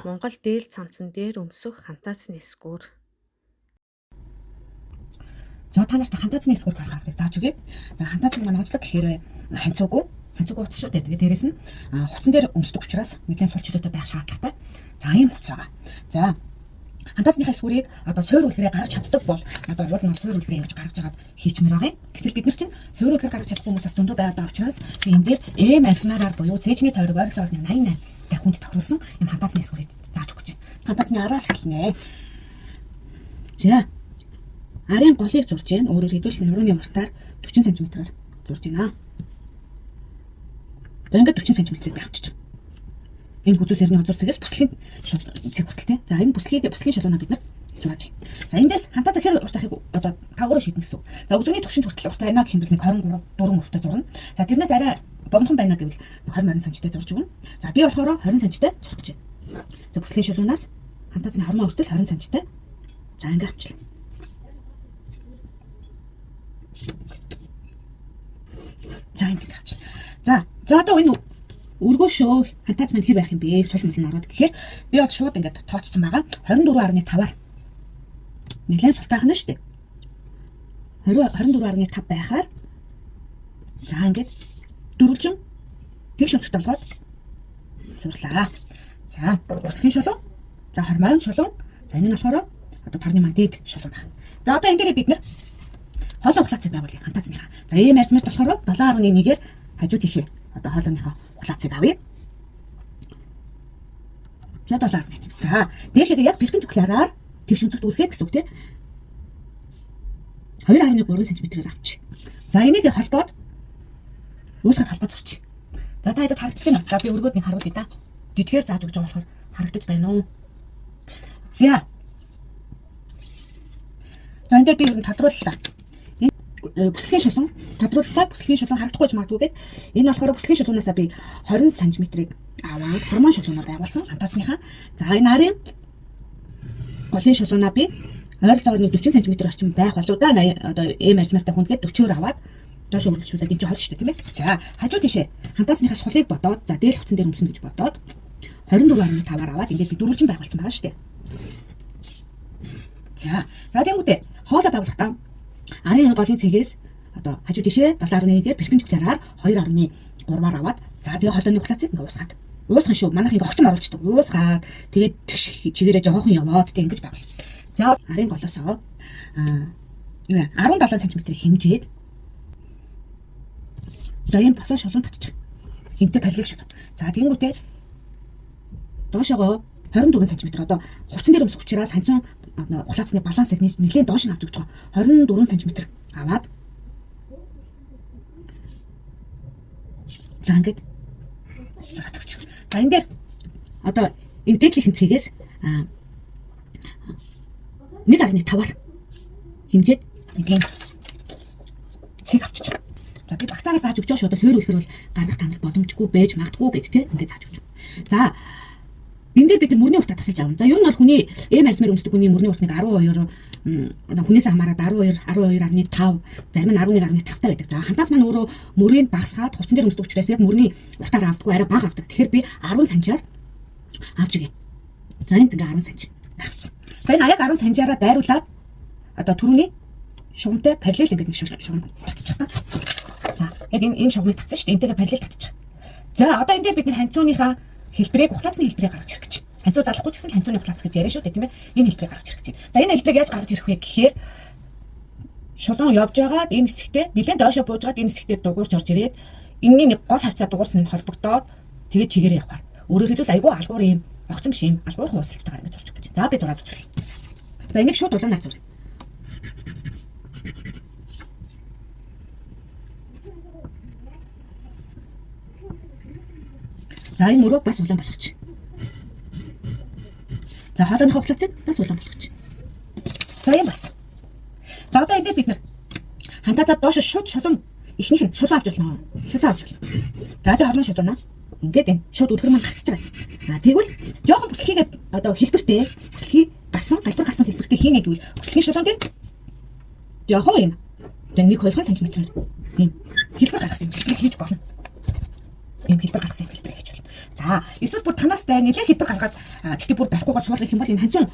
Монгол дээл цамцан дээр өмсөх хантаацны эсгүүр. За та нарт хантаацны эсгүүр гарах аргыг зааж өгье. За хантаац маань онцлог гэхээр ханцуугүй хувцас шүү дээ. Тэгээ дээрэс нь хувцсан дээр өмсдөг учраас нэлээд сул чөлөөтэй байх шаардлагатай. За ийм хувцас байгаа. За хантаацныхаа эсгүүрийг одоо суур үлгэрээ гаргаж чаддаг бол одоо уул нь суур үлгэрээ ингэж гаргаж агаад хийчмээр байгаа юм. Гэтэл бид нар чинь суур үлгэр гаргаж чадахгүй хүмүүс бас зөндөө байгаад байгаа учраас би энэ дээр эм арзмаараар буюу цээжний тойрог ойролцоогоор 88 та хүнд тохируулсан юм хантаацны эсгүүрийг зааж өгч байна. Хантаацны араас эхэлнэ. За арын голыг зурж гин. Өөрөөр хэлбэл нурууны уртаар 40 см-аар зурж байна. За ингээд 40 см-ийг би авчиж. Энэ хүзүү сэрний хозор цэгээс бүслэгийн цэг хүртэл тий. За энэ бүслэгийн шалуунаа бид нар зураад бий. За эндээс хантаа захир урт ахыг одоо та өөрөө шийднэ гэсэн. За өгзөний төвшөнд хүртэл урт байна гэх юм бол нэг 23 4 урттай зурна. За тэрнээс арай богинохон байна гэвэл 20 20 см-тэй зурж өгнө. За би болохоор 20 см-тэй зурх гэж байна. За бүслэгийн шалуунаас хантаа зэний хормоо хүртэл 20 см-тэй. За ингээд авчлаа. За ингээд авчлаа. За одоо энэ өргөөшөө хантаац маань хэр байх юм бэ? Сул мөл нь ороод гэхээр би бол шууд ингээд тооцсон байгаа. 24.5-аар. Нэлээд султайхан нь шүү дээ. 24.5 байхаар за ингээд дөрвөлжин тэгш өнцөгт олгоод зурлаа. За бүслийн шулуун. За хормойн шулуун. За энэ нь болохоор одоо торны маань дээд шулуун байна. За одоо энэ дээрээ бид нэр хоолой ухлаацыг байгуулъя хантаацныхаа. За ийм арзмарт болохоор 7.1-ээр хажуу тийшээ одоо хоолойныхоо ухлаацыг авъя. За 7.1. За дээшээ яг перпендикуляраар тэгш өнцөгт үүсгээд гэсэн үг тий. 2.3 см-ээр авчих. За энийг холбоод уусгаад холбоо зурчих. За та хэд харагдаж байна? За би өргөөд нэг харуулъя да. Жижигээр зааж өгч байгаа болохоор харагдаж байна уу? За. За энэ дээр би ер нь тодрууллаа. Бүслэгийн шулуун тодрууллаа. Бүслэгийн шулуун харагдахгүй ч магадгүй гээд энэ болохоор бүслэгийн шулуунаасаа би 20 см-ийг аваад хормон шулуунаар байгуулсан хантаацныхаа. За энэ арын голын шулуунаа би ойролцоогоор нэг 40 см орчим байх болоо да. Одоо эм арзмартай хүнд гээд 40-оор аваад доош үргэлжлүүлээд энэ чинь 20 шүү дээ тийм ээ. За хажуу тийшээ хантаацныхаа сулыг бодоод за дээл хувцсан дээр өмснө гэж бодоод 24.5-аар аваад ингээд би дөрвөлжин байгуулсан байгаа шүү дээ. За тэнгуүтээ хоолой байгуулахдаа арын энэ голын цэгээс одоо хажуу тийшээ 7.1-ээр перпендикуляраар 2.3-аар аваад за тэгээ хоолойны ухлаацыг ингээ уусгаад уусган шүү. Манайх ингээ огцом оруулчихдаг. Уусгаад тэгээд тэгш чигээрээ жоохон яваад тэг ингэж байгуул. За арын голоосоо 17 см хэмжээд за энэ босоо шулуун татчих. Энтэй параллел шулуун. За тэнгуүтээ доошоогоо 24 см одоо хувцсан дээр өмсөх учраас ханцун ухлаацны балансыг нэлээд доош нь авч өгч байгаа. 24 см аваад за ингээд зураад өгч. За энэ дээр одоо энэ дээдлийнхэн цэгээс 1.5-аар хэмжээд нэг цэг авчиж. За би багцаагаар зааж өгч байгаа шүү. Одоо суур үлгэр бол гаргах та нар боломжгүй байж магадгүй гэд тэ ингээд зааж өгч. За энэ дээр бид нар мөрний уртаа тасалж авна. За ер нь бол хүний эм арзмаар өмсдөг хүний мөрний урт нэг 12 хүнээс хамаарат 12, 12.5, зарим нь 11.5 таа байдаг. За хантаац маань өөрөө мөрийг багасгаад хувцсан дээр өмсдөг учраас яг мөрний уртаар авдаггүй, арай бага авдаг. Тэгэхээр би 10 санжаар авч өгье. За энд ингээ 10 санж авцсан. За энэ аяг 10 санжаараа дайруулад одоо түрүүний шугамтай параллел ингээд нэг шугам татчих та. За яг энэ шугамыг татсан шүү дээ. Энтэйгээ параллел татчих. За одоо энэ дээр бид нэр ханцууныхаа хэлбэрийг ухлаацны хэлбэрийг гаргаж ирэх гэж. Ханцуу залахгүй ч гэсэн ханцууны ухлаац гэж яриа шүү дээ тийм ээ. Энэ хэлбэрийг гаргаж ирэх гэж. За энэ хэлбэрийг яаж гаргаж ирэх вэ гэхээр шулуун явж байгаад энэ хэсэгтээ нэлээд доошо буужгаад энэ хэсэгтээ дугуурч орж ирээд энэний нэг гол хавцаа дугуурсан нь холбогдоод тэгээд чигээрээ явахаар. Өөрөөр хэлбэл айгүй алгуур юм огцом биш юм алгуурхан усалцтайгаар ингэж зурж өгч. За би зураад үзүүлье. За энийг шууд улаанаар зуръя. За энэ мөрөө бас улаан болгоч. За хоолойныхоо ухлаацыг бас улаан болгоч. За юм болсон. За одоо энэ дээр бид нар хантаацаад доош шууд шулуун эхнийх нь шулуун авч болно. Шулуун авч болно. За тэгээ хорноо шулуунаа. Ингээд энэ шууд үлгэр маань гарчиж байгаа. А тэгвэл жоохон бүслэхийгээ одоо хэлбэртэй бүслэхий гарсан галбар гарсан хэлбэртэй хийнэ гэвэл бүслэхийн шулуун дээр жоохон юм. Тэгээ 1-2 см-ээр ийм хэлбэр гаргасан юм хэлбэрийг хийж болно. Ийм хэлбэр гаргасан юм хэлбэрийг хийж болно. За эсвэл бүр танаас дай нэлээд хэлбэр гаргаад тэгтээ бүр барихгүйгээр суулгах юм бол энэ ханцун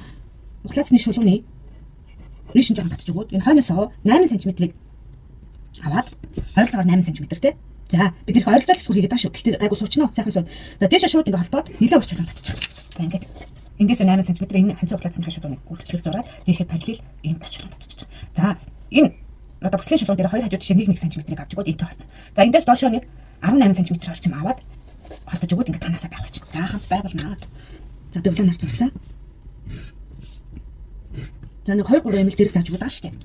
ухлаацны шулууны нэг шинж жоохон татж өгөөд энэ хойноосоо 8 см-ийг аваад ойролцоогоор 8 см те. За бид нэр ойролцоол эсгүр хийгээд байгаа шүү. Гэхдээ гайгүй суучна уу? Сайхан суун. За дээшээ шууд ингээ холбоод нэлээд урт шулуун татчих. За ингээд эндээс 8 см энэ ханцын ухлаацны шулууныг үргэлжлэх зураад дээшээ параллел ийм урт шулуун татчих. За энэ одоо бүслийн шулуун дээр хоёр хажуу тишээ 1 1 см-ийг авч өгөөд энтэй холбоно. За эндээс доошоо нэг 18 см орчим аваад холбож өгөөд ингээ танаасаа байгуулчих. За хамт байгуулнаа. За би улаанаар зурлаа. За нэг 2 3 мл зэрэг зааж өгöd байгаа шүү дээ.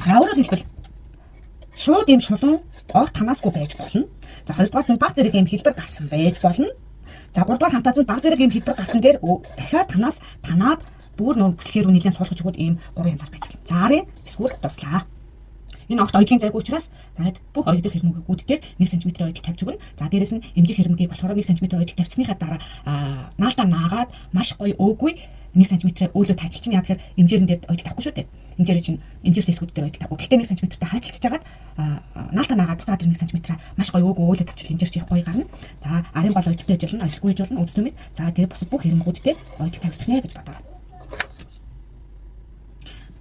За өөрөөр хэлбэл шууд ийм шулуун огт танаасгүй байж болно. За хоёрдугаар нь баг зэрэг ийм хэлбэр гарсан байж болно. За гуравдугаар хамтааз нь баг зэрэг ийм хэлбэр гарсан дээр дахиад танаас танаад бүр нөө бүслэхээр рүү нэлээд суулгаж өгöd ийм гурван янзаар байж болно. За арын эсгүүр дуслаа. Энэ огт оёдлын зайгүй учраас танад бүх оёдох хэрмэгүүд дээр 1 см ойдол тавьж өгнө. За дээрэс нь эмжих хэрмэгийг болохоор 1 см ойдол тавьсныхаа дараа наалтаа наагаад маш гоё өөгүй 1 см-ээр өөлөө тайчилж чинь яа тэгэхээр эмжээрэн дээр ойдол тавихгүй шүү дээ. Эмжээр чинь эмжээр хэсгүүд дээр ойдол тавихгүй. Гэхдээ 1 см-тэй хайчилж жагаад наалтаа наагаад буцаад 1 см-ээр маш гоё өөгүй өөлөө тавьчихвал эмжээр чи их гоё гарна. За арын гол ойдолтой байж болно, ойдолгүй байж болно, үз түмэд. За тэгээ бусад бүх хэрмэгүүд дээр ойдол тавигдах нэ гэж бодоорой.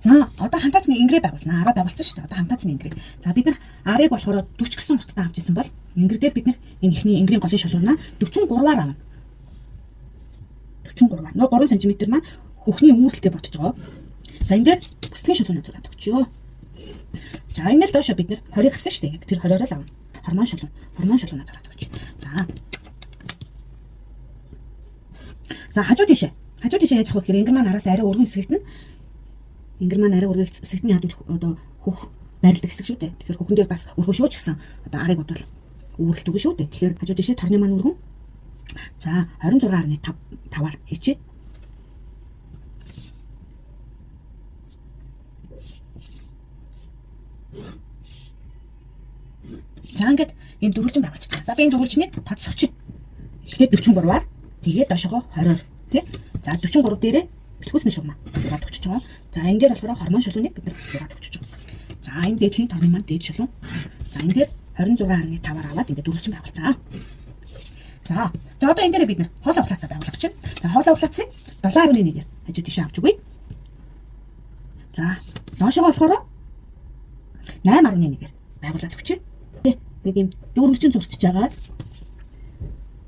За одоо хантаацны ингэрээ байгуулнаа. Араа байгуулсан шүү дээ. Одоо хантаацны ингэрээ. За бид нар арыг болохоор 40 гэсэн урттай авч исэн бол ингэр дээр бид нар энэ эхний ингэрийн голын шулуунаа 43-аар авна. 43-аар. Нөө 3 см маань хөхний үүрэлтэд ботж байгаа. За энэ дээр бүслийн шулуунаа зураад өгчөө. За энэс доошо бид нар 20-ыг авсан шүү дээ. Тэр 20-ороо л авна. Хормон шулуун. Хормон шулуунаа зураад өгч. За. За хажуу тийшээ. Хажуу тийшээ яаж авах вэ гэхээр ингэр маань араас арай өргөн хэсэгт нь ингэр маань арай өргөн хэсэгт нь яадаг одоо хөх байрладаг хэсэг шүү дээ. Тэгэхээр хөхөн дээр бас өргөн шүү ч гэсэн одоо арыг бодвол үүрэлт өгнө шүү дээ. Тэгэхээр хажуу тийшээ торны маань өргөн. За 26.5-аар хийчихье. За ингээд ийм дөрвөлжин байгуулчихсан. За би энэ дөрвөлжнийг тодсгочих. Эхлээд 43-аар тэгээд доошогоо 20-оор тий. За 43 дээрээ бэлхүүсний шугамаа зураад өгчөж байгаа. За энэ дээр болохоор хормон шулууныг бид нар зураад өгчөж байгаа. За энэ дээдлийн торны маань дээд шулуун. За энэ дээр 26.5-аар аваад ингээд дөрвөлжин байгуулсан. За за одоо энэ дээр бид нар хоолой ухлаацаа байгуулах чинь. За хоолой ухлаацыг 7.1-ээр хажуу тийшээ авч өгье. За доошогоо болохоор 8.1-ээр байгуулад өгчээ. Нэг юм дөрвөлжин зурчиж агаад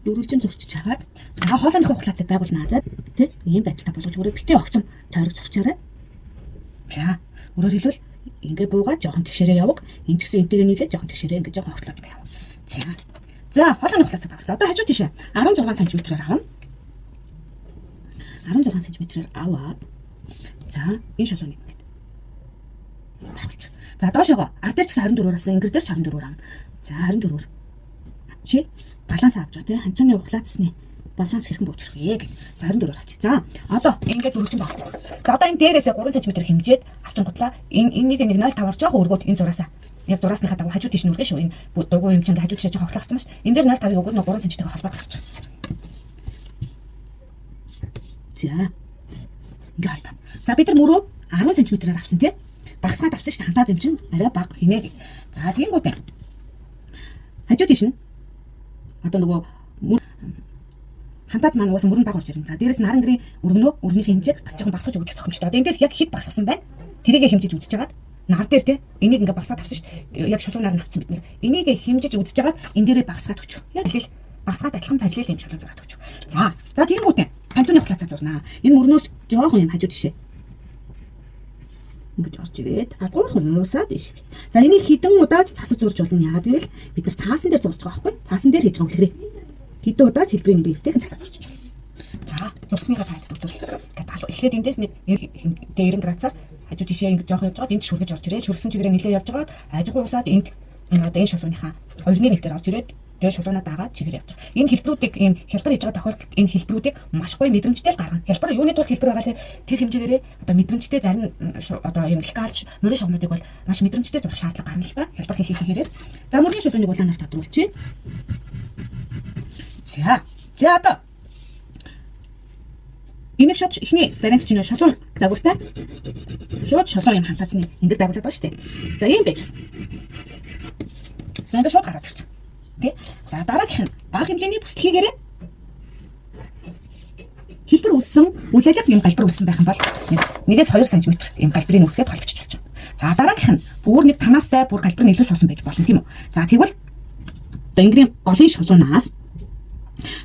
за хоолойныхоо ухлаацыг байгуулнаа. За тий ийм байдалтай болгож өгөөрэй. Битээ огцом тойрог зурчаарай. За өөрөөр хэлбэл ингээ буугаад жоохон тэгшээрээ яваг. Энд ч гэсэн энтэйгээ нийлээд жоохон тэгшээрээ ингээ жоохон огтлоод ингээ яваг. За. За хоолойны ухлаацыг байгуул. За одоо хажуу тийшээ 16 см-ээр авна. 16 см-ээр аваад за энэ шулууныг ингээд байгуулчих. За доошоогоо ар дээр ч гэсэн 24-аар авсан, ингэр дээр ч 24-аар авна. За 24-аар. Чи баланс авч байгаа тий ханцууны ухлаацсны баланс хэрхэн буучрах вэ гэх. За 24-аар авчих. За одоо ингээд дөрвөлжин байгуулсан. За одоо энэ дээрээсээ 3 см хэмжээд авчингутлаа энэ энийг нэг 0.5-аар жоохон өргөөд энэ зураасаа яг зураасныхаа дагуу хажуу тийш нь өргөн шүү. Энэ дугуй юм чинь хажуу тийш жоохон хоглох гэсэн маш. Энэ дээр 0.5-ыг өгөөд 3 см-тэй холбоод гарчих. За ингээ холбоо. За бид нар мөрөө 10 см-ээр авсан тий. Багасгаад авсан шүү дээ. Хантаа зэм чинь арай бага хинэ гэх. За тэгэнгүүтээ хажуу тийш нь одоо нөгөө хантаац маань угаасаа мөрөнд баг орж ирнэ. За дээрэс нь наран гэрийн өргөнөө өргөнийхөө хэмжээг бас жоохон багасгаж өгөх зохимжтой. Одоо энэ дээр яг хэд багасгасан байна? Тэрийг хэмжиж үзэж хагаад нар дээр те энийг ингээ багасгаад авсан шүү дээ. Яг шулуунаар нь авсан бид нэр. Энийг хэмжиж үзэж хагаад энэ дээрээ багасгаад өгч. Яг л багасгаад адилхан параллел юм шулуун зураад өгч. За за тэгэнгүүтээ ганцны ухлаацаа зурнаа. Энэ мөрнөөс жоохон юм хажуу тишээ ингэж орж ирээд алгуурхан уусаад иш. За энийг хідэн удаач цасаж зурж болно. Яагаад гэвэл бид нар цаасан дээр зурж байгаа байхгүй. Цаасан дээр хийж байгаа үлгэрээ. Хідэн удаач хэлбэрийн нэг эвтэйхэн цасаа зурж байна. За зурсныхаа таад үзвэл ингээд эхлээд эндээс нэг 90 градусаар хажуу тишээ ингэж жоох явж байгаад энд шүргэж орж ирээд шүргсэн чигээрээ нилээ явж байгаад хажуухан уусаад энд энэ одоо энэ шулууныхаа 2-ны 1 дээр орж ирээд тэгээ шулуунаа дагаад чигээр явж байгаа. Энэ хэлбэрүүдийг ийм хялбар хийж байгаа тохиолдолд энэ хэлбэрүүдийг маш гоё мэдрэмжтэй л гаргана. Хялбар юуны тулд хэлбэр байгаа лээ тэр хэмжээгээрээ одоо мэдрэмжтэй зарим одоо ийм локал мөрийн шугамнуудыг бол маш мэдрэмжтэй зурах шаардлага гарна л ба. Хялбар хийх хийхээрээ. За мөрийн шулууныг улаанаар тодруулчих. За. За одоо энийг шууд эхний вариант чинь шулуун загвартай шууд шулуун юм хантаацны ингээд байгуулад байгаа шүү дээ. За ийм байж. За ингээд шууд гараад ирчих. Тэ? За дараагийнх нь бага хэмжээний бүслэхийгээрээ Хэлбэр үүссэн үл алиг юм галбир үүссэн байх юм бол 1-2 см юм галбирыг үүсгээд холбочих болж байна. За дараагийнх нь бүр нэг танаастай бүр галбир нь илүү суусан байж болно тийм үү? За тэгвэл одоо энгэрийн голын шулуунаас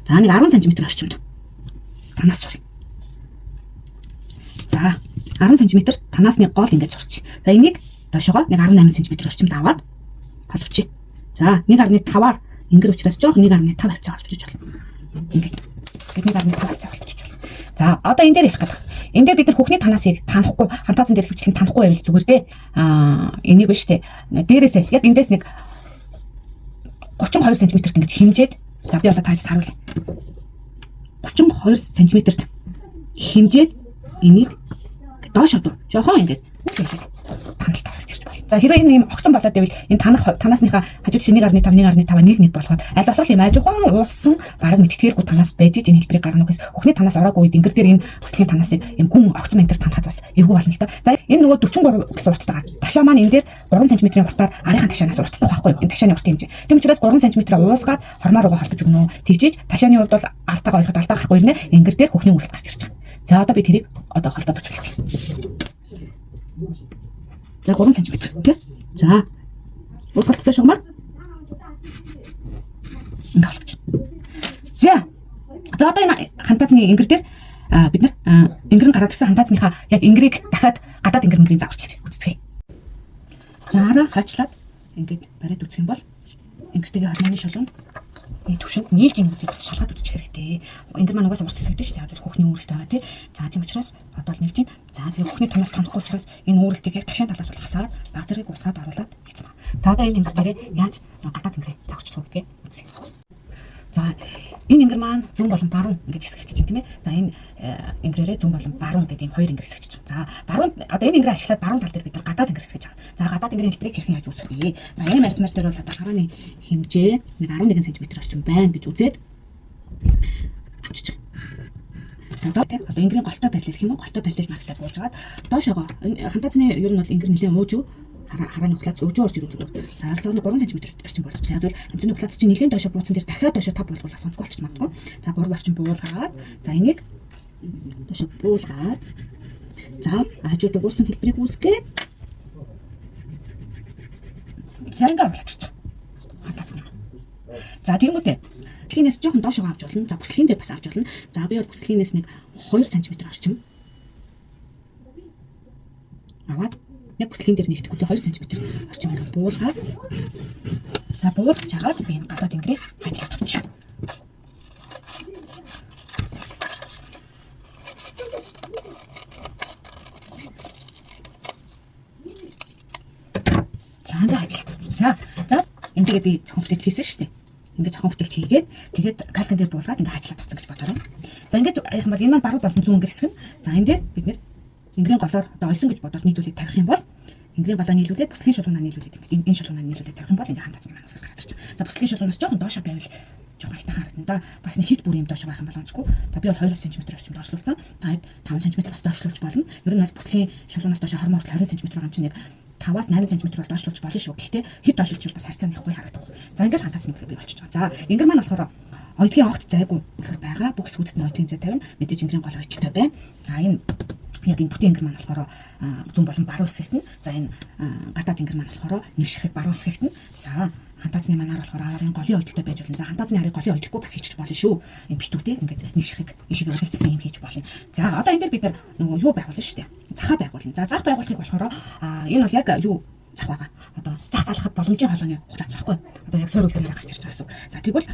за нэг 10 см орчимд танаас сурь. За 10 см танаасны гол ингээд сурч. За энийг доошогоо нэг 18 см орчимд аваад холбочих. За 1.5-аар ингэр учраас жоох 1.5 хавцаа холбож болно. Ингээд 1.5 хавцаа холбож болно. За одоо энэ дээр ярих гэдэг. Энэ дээр бид нар хөхний танаасыг танихгүй, хантаазан дээр хөвчлэн танихгүй байвал зүгээр дээ. Энийг биш үү? Дээрээсээ яг эндээс нэг 32 см-т ингэж хэмжээд за би одоо тааж харуулъя. 32 см-т хэмжээд энийг доош одоо жохон ингэж үл ялэг таналт оруулж ирж болно. За хэрвээ энэ юм огцон болоод байвал энэ танах танаасныхаа хажуу тийш 1.5 1.5 1.1 болгоод аль болох юм ажихон уулсан бараг мэдтгээргүй танаас байж иж энэ хэлбэрийг гаргана гэхээс хөхний танаас ороогүй үед ингэр дээр энэ хүслийн танаасыг юм гүн огцон ментер танахад бас эвгүй болно л доо. За энэ нөгөө 43 гэсэн урттайгаа ташаа маань энэ дээр 3 см-ийн уртаар арийнхаа ташаанаас урттах байхгүй юу? Энэ ташааны уртын хэмжээ. Тэм учраас 3 см уусгаад хормоо руугаа холбож өгнө. Тэгжиж ташааны хувьд бол артаагаа ойроход алдаа гарахгүй ирнэ. Ингэр дээр хөхний үрэлт гарч ирж байгаа. За одоо би тэрийг одоо холбоод үзүүлье. За 3 см тий. За уусгалттай шугамар ингэ холбож. За. За одоо энэ хантаазны ингэр дээр бид нар ингэр нь гараад ирсэн хантаазныхаа яг ингэрийг дахиад гадаад ингэр мөнгөний зааварчилж үзцгээе. За араа хаачлаад ингээд бариад үзэх юм бол ингэртэйгээ холбооны шулуун энэ төвшөнд нийлж ингэдэг бас шалгаад үзчих хэрэгтэй. Ингэр маань угаасаа урт хэсэгдэн шүү дээ. Одоо хөхний үүрэлт байгаа тий. За тийм учраас одоо л нийлж байна. За тэгээ хөхний танаас танихгүй учраас энэ үүрэлтийг яг тагшаан талаас бол хасаад баг зэргийг усгаад оруулаад хийсэн ба. За одоо энэ ингэр дээрээ яаж гадаад ингэрээ загварчлах вэ гэдгээ үзье. За энэ ингэр маань зүүн болон баруун ингээд хэсэгч чинь тийм ээ. За энэ ингэрээрээ зүүн болон баруун гэдэг ийм хоёр ингэр хэсэгч чинь. За баруун одоо энэ ингэрээ ашиглаад баруун тал дээр бид нар гадаад ингэр хэсгэж байгаа. За гадаад ингэрийн хэлбэрийг хэрхэн яаж үүсгэх вэ? За ийм арьсмар дээр бол одоо харааны хэмжээ нэг 11 см орчим байна гэж үзээд авчиж байгаа. За одоо ингэрийн голтой параллел гэх юм уу? Голтой параллел марктай бууж агаад доошоогоо хантаазны ер нь бол ингэр нэлээд ууж юу? Харааны ухлаац ууж орж ирүү зүгээр. За ойролцоогоо 3 см орчим болгочих. Яг бол хэмжээний ухлаац чинь нэлээд доошо бууцсан дээр дахиад доошо 5 болгол бас онцгой болчих магадгүй. За 3 орчим буулгаад за энийг доошо буулгаад за хажууд уурсан хэлбэрийг үүсгээд за ингээ оруулчих. Хантаацны юм. За тэгэнгүүтээ бүслэгнээс жоохон доошоо авч болно. За бүслэгийн дээр бас авч болно. За би бол бүслэгнээс нэг 2 см орчим аваад яг бүслэгийн дээр нэгтгэхгүй 2 см орчим ингээ буулгаад за буулгаж чагаад би энэ гадаад ингэрээ ажиллаад авчих. За ингээ ажиллаад авчих. За энэ дээрээ би зохион бүтээл хийсэн шүү дээ. Ингээ зохион бүтээл хийгээд тэгээд калкан дээр буулгаад ингээ ажиллаад авсан гэж бодоорой. За ингээд яах юм бол энэ маань баруун болон зүүн ингэр хэсэг нь. За энэ дээр бид нэр ингэрийн голоор одоо ойсон гэж бодоод нийлүүлээд тавих юм бол ингэрийн голоо нийлүүлээд бүслэгийн шулуунаа нийлүүлээд ингээд энэ шулуунаа нийлүүлээд тавих юм бол ингээ хантаацсан маань гараад ирж байгаа. За бүслэгийн шулуунаас жоохон доошо байвал жоохон хайтан харагдана да. Бас нэг хит бүр юм доошо байх юм бол онцгүй. За би бол 2 см орчим доошлуулсан. Та 5 см бас доошлуулж болно. Ер нь бол бүслэгийн шулуунаас доошо 20 хүртэл 20 см байгаа юм чинь яг 5-аас 8 см бол доошлуулж болно шүү. Гэхдээ хит доошлуулж бас харьцаа нэхгүй харагдахгүй. За ингээл хантаацсан мэтлэг би болчихж байгаа. За ингэр маань болохоор ойдлын огт зайгүй болохоор байгаа. Бүх сүдэд нь ойдлын зай тавина. Мэдээж ингэрийн гол ойдлтой байна. За энэ яг энэ бүтэн ингэр маань болохоор зүүн болон баруун хэсэгт нь. За энэ гадаад ингэр маань болохоор нэг ширхэг баруун хэсэгт нь. За хантаазны манаар болохоор арын голын ойдолтой байж болно. За хантаазны арын голын ойдолгүй бас хийчих болно шүү. Энэ битүүтэй ингээд нэг ширхэг ишиг үргэлжлсэн юм хийж болно. За одоо энэ дээр бид нар нөгөө юу байгуулна шүү дээ. Захаа байгуулна. За зах байгуулахыг болохоор энэ бол яг юу зах байгаа. Одоо зах залхахад боломжийн холооны хуглаац захгүй. Одоо яг суур үлгэрээр гарч ирж байгаа гэсэн. За тэгвэл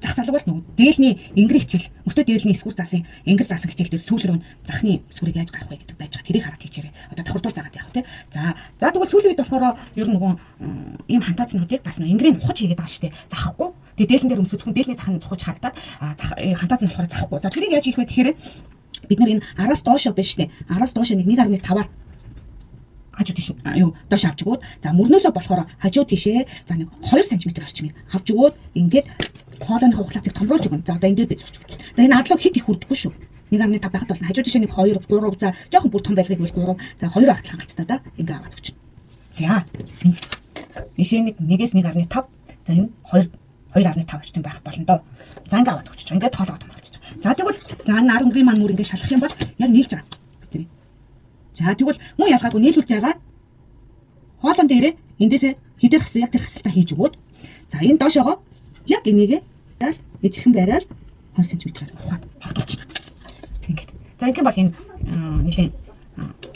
зах залга бол нөгөө дээлний ингэр хичээл, мөртөө дээлний эсгүүр заасан ингэр заасан хичээл дээр сүүл рүү захны сүрийг яаж гарах вэ гэдэг байж байгаа. Тэрийг хараад хийчээрэй. Одоо давхардуул заагаад явах тий. За тэгвэл сүүлийн үед болохоор ер нь нөгөө ийм хантаазнуудыг бас нөгөө ингэрийг ухаж хийгээд байгаа шүү дээ. Захахгүй. Тэгээ дээлэн дээр өмсөх зөвхөн дээлний зах нь цухаж харагдаад зах хантааз нь болохоор захахгүй. За тэрийг яаж хийх вэ гэхээр бид нар энэ араас доошо биш үү? Араас доошо нэг 1.5-аар хажуу тийш юу доош авч өгөөд за мөрнөөсөө болохоор хажуу тийшээ за нэг 2 см орчмыг авч өгөөд ингээд хоолойныхоо ухлаацыг томруулж өгнө. За одоо энэ дээр би зурч өгч. За энэ ардлуу хит их хүрдэггүй шүү. 1.5 байхад болно. Хажуу тийшээ нэг 2 3 за жоохон бүр том байлгыг бол 3 за 2 байхад хангалттай да. Ингээ аваад өгч. За ийшээ нэг 1-ээс 1.5 за энэ 2 2.5 орчим байх болно доо. За ингээ аваад өгч. Ингээд тоолгоо томруулж. За тэгвэл за нар өнгөрийн маань нүр ингээд шалах юм бол яг нийлж байгаа. Бидний. За тэгвэл мөн ялгаагүй нийлүүлж байгаа. Хоолон дээрээ эндээсээ хідэр хасан яг тэр хасалтаа хийж өгөөд за энэ доошоогоо яг энийгээ яал ижлэхэн барайл 20 см-ээр ухаад холбооч. Ингээд. За ингэх юм бол энэ нэлийн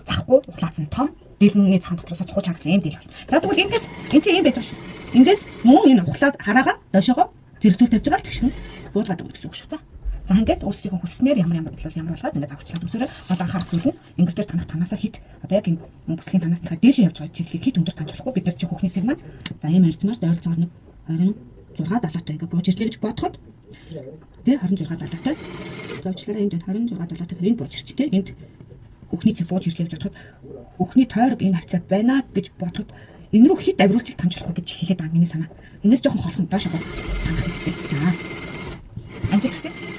захгүй ухлаацсан том дийлэнний цахан дотроос цухаж харагдсан ийм дийл байна. За тэгвэл эндээс энэ чинь ийм байж байгаа шүү. Эндээс мөн энэ ухлаад хараагаа доошоогоо зэрэгцүүл тавьж байгаа л тэгшин буулгаад өгнө гэсэн үг шүү. За. За ингээд өөрсдийнхөө хүснээр ямар ямар бодлол ямар болгоод ингээд загварчлаад өсөөрэй гол анхаарах зүйл нь ингээс дээр танах танаасаа хит одоо яг энэ бүслийн танаасныхаа дээшээ явж байгаа чиглэлийг хит өндөр таньж болохгүй бид нар чи хөхний цэг маань за ийм харьцмаар ойролцоогоор нэг 26 7-тай ингээд бууж ирлээ гэж бодоход тэ 26 7-тай за уучлаарай энд 26 7-тай энд бууж ирчих тэ энд хөхний цэг бууж ирлээ гэж бодоход хөхний тойрог энэ хавцаа байна гэж бодоход энэ рүү хит авируулж таньж болохгүй гэж хэлээд байгаа миний санаа. Энэс жоохон холхон доош танах хэрэгтэй. За. Амжилт хүсье.